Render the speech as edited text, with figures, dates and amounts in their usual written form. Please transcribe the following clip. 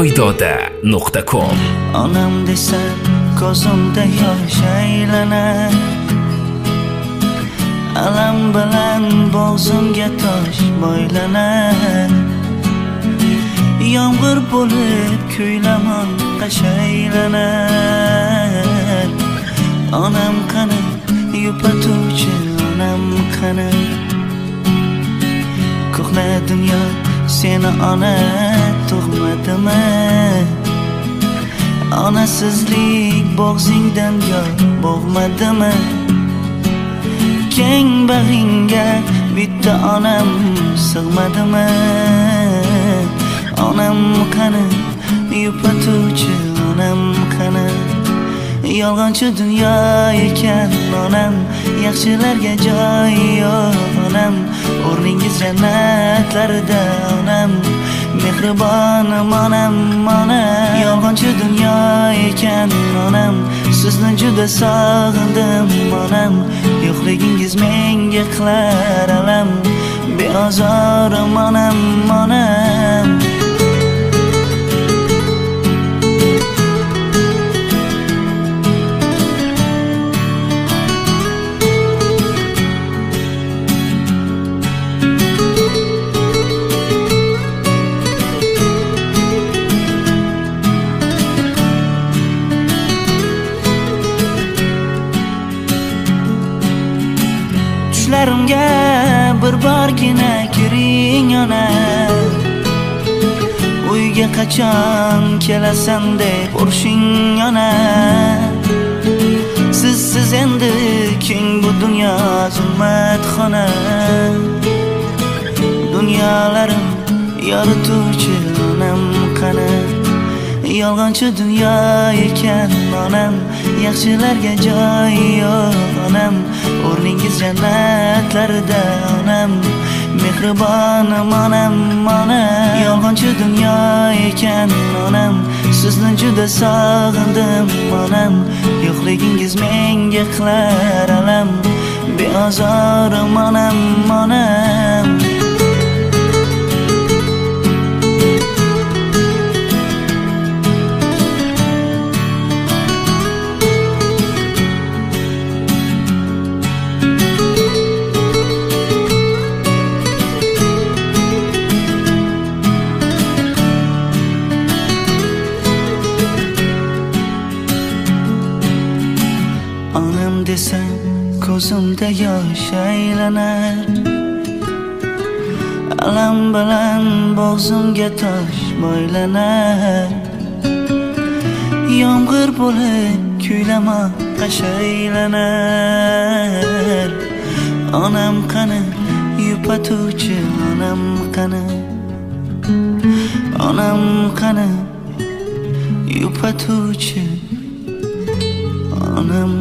toydoda.com. Onam desam ko'zimda yosh aylanar, alam bilan bo'g'zimga tosh boylanar. Yomg'ir bo'lib kuylamon qashaylanar. Onam qani, yupatuvchi onam qani? Ko'hna dunyo seni ona tug'madimi? Onasizlik bo'g'zingdan yo bo'g'madimi? Keng bag'ringga bitta onam sig'madimi? Onam qani, yupatuvchi onam qani? Yolg'onchi dunyo ekan onam, yaxshilarga joy yo'q onam. O'rningiz jannatlarda onam, mehribonim onam, onam. Yolg'onchi dunyo ekan onam, sizni juda sog'indim onam. Yo'qligingiz menga qilar alam, beozorim onam, onam. Tushlarimga bir borgina kiring ona, uyga qachon kelasan deb urishing ona. Sizsiz endi keng bu dunyo zulmatxona, dunyolarim yorituvchi onam qani? Yolg'onchi dunyo ekan onam, yaxshilarga joy yo'q onam. O'rningiz jannatlarda onam, mehribonim onam, onam. Yolg'onchi dunyo ekan onam, sizni juda sog'indim onam. Yo'qligingiz menga qilar alam, beozorim onam, onam. Onam desam ko'zimda yosh aylanar, alam bilan bo'g'zimga tosh boylanar. Yomg'ir bo'lib kuylama qashaylanar. Onam qani, yupatuvchi onam qani? Onam qani, yupatuvchi onam